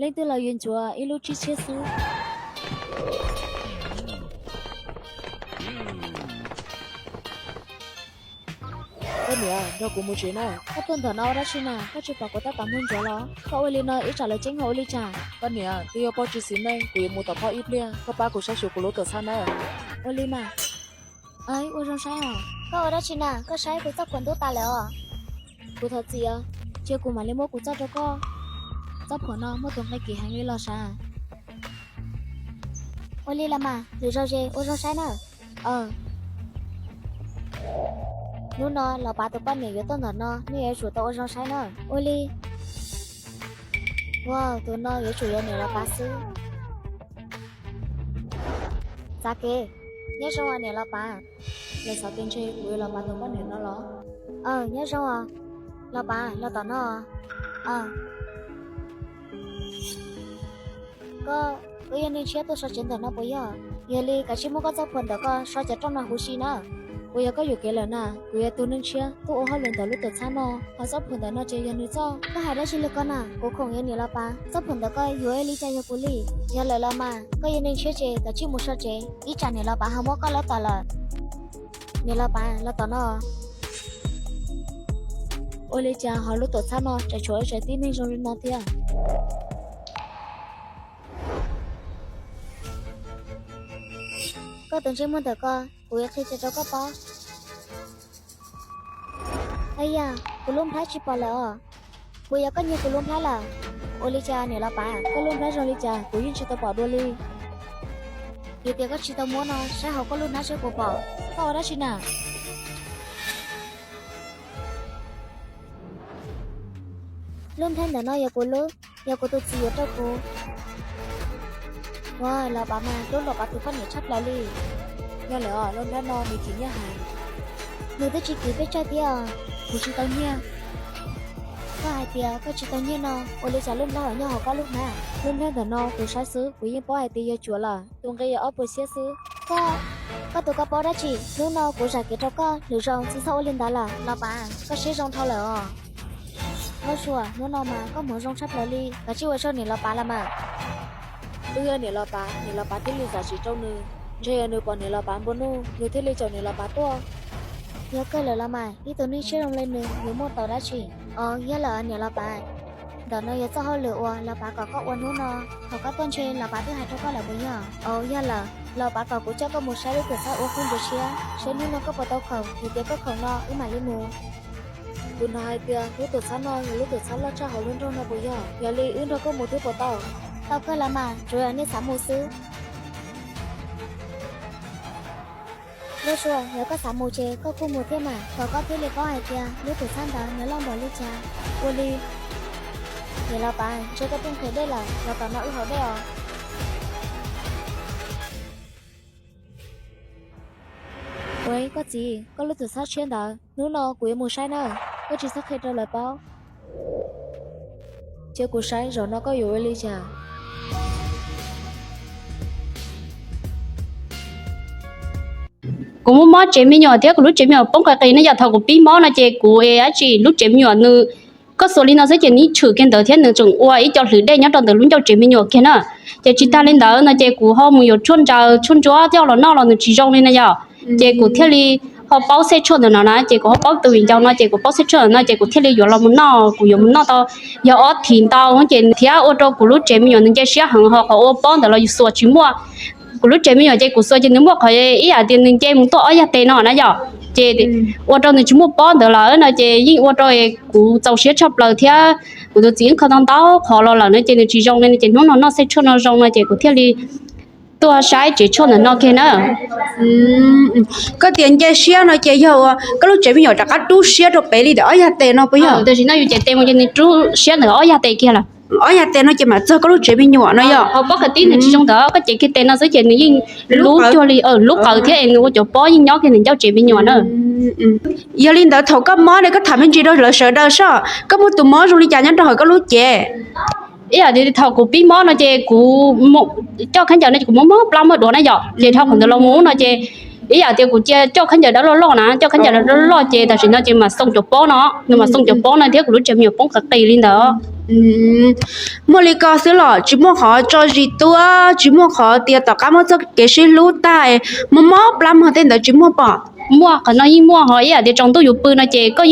Leej twg los yuav ncuav ib lub tsib txhiab xwb. Koj niam, nrog kuv mus tsev na. Koj tuaj ntawm no ua dab tsi na? Koj tsis pom kuv tab tom muag ncuav los? Koj ua li no ib tsam lawv ceeb ho ua li cas? Koj niam, twb yog Pov tsis xis neej, kuv yuav mus tom Pov ib pliag, koj pab kuv saib xyuas kuv lub tuam txhab na. Ua li mas. Ua zoo saib os. Koj ua dab tsi na? Koj saib kuv txoj phuam ntub tas lawm os. Kuv thov txim os, cia kuv mam li muab kuv txoj rau koj. Txoj phuam no muaj tus nqi kim heev li los sav. Ua li los mas, lwm zaus ces ua zoo saib na. Hnub no los pav tus poj niam yuav tuaj ntawm no, nej yuav tsum tau ua zoo saib na. Ua li. Wow, tus no yuav tsum yog niam los pav xwb. Txav kev. Nyob zoo os niam los pav. Los xav tias ntshe kuv yog los pav tus poj niam no los? Nyob zoo os. Los pav, los tom no. Koj, koj yog neeg tshiab tuaj so tsev ntawm no puas yog? Yog li kav tsij muab koj txoj phuam ntawm koj so cov rooj no huv si na. Puas yog koj yuam kev lawm na? Kuv yog tus neeg tshiab tuaj ua hauj lwm ntawm lub tuam txhab no, ho txoj phuam ntawm no ces yog nws txoj. Koj hais dab tsi li ko na? Kuv khoom yog niam los pav, txoj phuam ntawm koj yuav ua li cas yog kuv li? Yog lawm los mas, koj yog neeg tshiab ces kav tsij mus so tsev, ib tsam niam los pav ho muab koj lawb tom lawm. Niam los pav, los tom no. Ua li cas ho lub tuam txhab no tseem tshuav ib tsev tib neeg zoo li no thiab? Koj tus ntsej muag ntawm ko, kuv yuav qhia tsis rau koj paub. Yog, kuv lub nplhaib tsis pom lawm os. Puas yog koj nyiag kuv lub nplhaib lawm? Ua li cas niam los pav, koj lub nplhaib zoo li cas kuv yeej tsis tau pom dua li. Yog tias koj tsis tau muab no, saib hauv koj lub hnab seb puas pom. Koj ua dab tsi na? Lub nplhaib ntawm no yog kuv lub, yog kuv tus txiv yuav rau kuv. Ua los pav mas hlub los pav tus poj niam tshaj plaws li. Yog lawm os, lub nplhaib no nws kim nyiaj heev. Nws twb tsis kim peb tsawg thiab os. Kuv tsis tau nyiaj. Koj hais tias koj tsis tau nyiaj no, ua li cas lub nplhaib ho nyob hauv koj lub hnab? Lub nplhaib ntawm no kuv saib xwb kuv yeej paub hais tias yog cuav lawm, tus nqi yog ob puas txhiab xwb. Koj, koj tus koj paub dab tsi? Hnub no kuv zam kev rau koj, lwm zaus tsis txhob ua li ntawd lawm. Los pav, koj siab zoo dhau lawm os. Loj Sua, hnub no mas koj hmoov zoo tshaj plaws li, kav tsij ua tsaug niam los pav los mas. Twb yog niam los pav, niam los pav thiaj li zam txim rau nws. Ntshe yog nws pom niam los pav nplua nuj, nws thiaj li caum niam los pav tuaj. Yog kawg lawm los mas, ib tug neeg siab zoo li nws yuav muaj tau dab tsi? Os, yog lawm niam los pav. Ntawm no yog txoj hauj lwm uas los pav kom koj ua hnub no. Thaum koj tuaj ntshe los pav twb hais rau koj lawm puas yog? Os, yog lawm, los pav kom kuv coj koj mus saib lub tuam txhab ua khoom ntsia siab, saib hnub no koj puas tau khoom, yog tias koj khoom no wb mam li mus. Kuv hnov hais tias lub tuam txhab no yog lub tuam txhab loj tshaj hauv lub nroog no puas yog? Yog li wb nrog koj mus thiab puas tau? Tau kawg los mas, tsuas yog nej xav mus xwb. Loj Sua, yog koj xav mus ces koj kuj mus thiab mas, kom koj thiaj li paub hais tias lub tuam txhab ntawd nws loj npaum li cas. Ua li. Niam los pav, ntshe koj tuaj nqhis dej lawm, los tom no wb haus dej os. Ua, koj txiv, koj lub tuam txhab tshiab ntawd, hnub no kuv yuav mus saib na, koj tsis txhob qhia rau lawv paub. Cia kuv saib zaum no koj yuav ua li cas. Kuv muaj mob tsev me nyuam thiab kuv lub tsev me nyuam poob qis qis ne, yog thaum kuv pib mob no ces kuv es dab tsi lub tsev me nyuam nws, koj xuas li no xwb ces nws tshwm kiag ntawd thiab nws tseem ua ib co hlwv dej nyob rau ntawm lub ncauj tsev me nyuam kiag na. Ces tsis tag li ntawd no ces kuv ho mus yuav tshuaj ntsaws tshuaj ntsuab coj los noj los nws tsis zoo li na yom. Ces kuv thiaj li ho paub xej tshuaj ntawm no na, ces kuv ho paub tus viv ncaus no ces kuv paub xej tshuaj ntawm no ces kuv thiaj li yuav los mus noj, kuv yuav mus noj tau yog ob thim ntau ces thiab ua rau kuv lub tsev me nyuam nws nce siab heev, ho qhov ua pob ntawd los yus xuas tsis muaj. Kuv lub tsev me nyuam ces kuv xuas ces nws muaj qhov ib yam tias nws nce mus tuaj ob yag tes no na yom. Ces ua rau nws tsis muaj pob ntawd lawm no ces yeej ua rau kuv txaus siab tshaj plaws thiab kuv tus txiv wb kho tau ntau qhov los lawm no ces nws tsis zoo li no ces hnub no noj xej tshuaj no zoo no ces kuv thiaj li tuaj saib tsev tshuaj ntawm no kiag na. Koj tias nce siab no ces yog ua koj lub tsev me nyuam rov qab rub siab rau pem li ntawm ob yag tes no puas yog? Tam sim no yus cais tes mus ces nws rub siab ntawm ob yag tes kiag lawm. Ob yag tes no ces mam txog koj lub tsev me nyuam no yog? Ho pob kawg tib nws tsis zoo ntawd, koj cais kiag tes no xwb ces nws yeej lub cuag li lub qaws thiab es nws ua cov pob yeej nyob kiag ntawm ncauj tsev me nyuam na. Yog li ntawd thaum koj mob ne koj tham me ntsis rau lawv sawv daws soj, koj muaj tus mob zoo li cas nyob rau hauv koj lub cev? Ib yam li thaum kuv pib mob no ces kuv coj khaub ncaws no ces kuv mob mob plab mob duav na yom, ces dhau qhov ntawd los mus no ces Ib yam tias kuv cia coj khaub ncaws dawb loj loj na, coj khaub ncaws dawb loj loj ces tam sim no ces mam xoo cov pob no, nws mam xoo cov pob no thiab kuv lub tsev me nyuam poob qis qis li ntawd. Muaj li ko xwb los tsis muaj qhov tso zis tuaj, tsis muaj qhov tias tom qab muab txoj kev sib hlub tag, mob mob plab mog tej ntawd tsis muaj pom? Muaj, qhov no yeej muaj. Ho ib yam tias tsaus ntuj yus pw no ces koj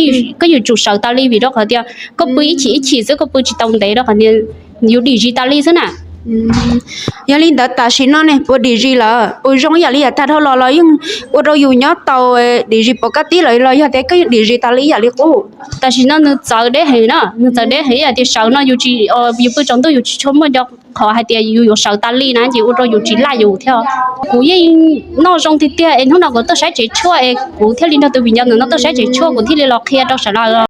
yuav tsum sawv tas li vim rau qhov tias koj pw ib chim ib chim xwb, koj pw tsis tau ntev rau qhov tias yus dim zis tas li xwb na. Yog li ntawd tam sim no ne puas dim zis lawm? Puas zoo ib yam li yav tag dhau los los yeej ua rau yus nyob tau dim zis pom kab tib lawm los yog tias koj yeej dim zis tas li ib yam li qub? Tam sim no nws txawv deb heev na, nws txawv deb heev ib yam tias sawv no yus tsis, yus pw tsaus ntuj yus tsis tshua muaj qhov hais tias yus yuav sawv tas li na ces ua rau yus tsis laj yus thiab. Kuv yeej noj zoo tiag tiag es hnub no kuv tuaj saib tsev tshuaj es kuv thiaj li nrog tus viv ncaus ntawm no tuaj saib tsev tshuaj kuv thiaj li los qhia rau sawv daws.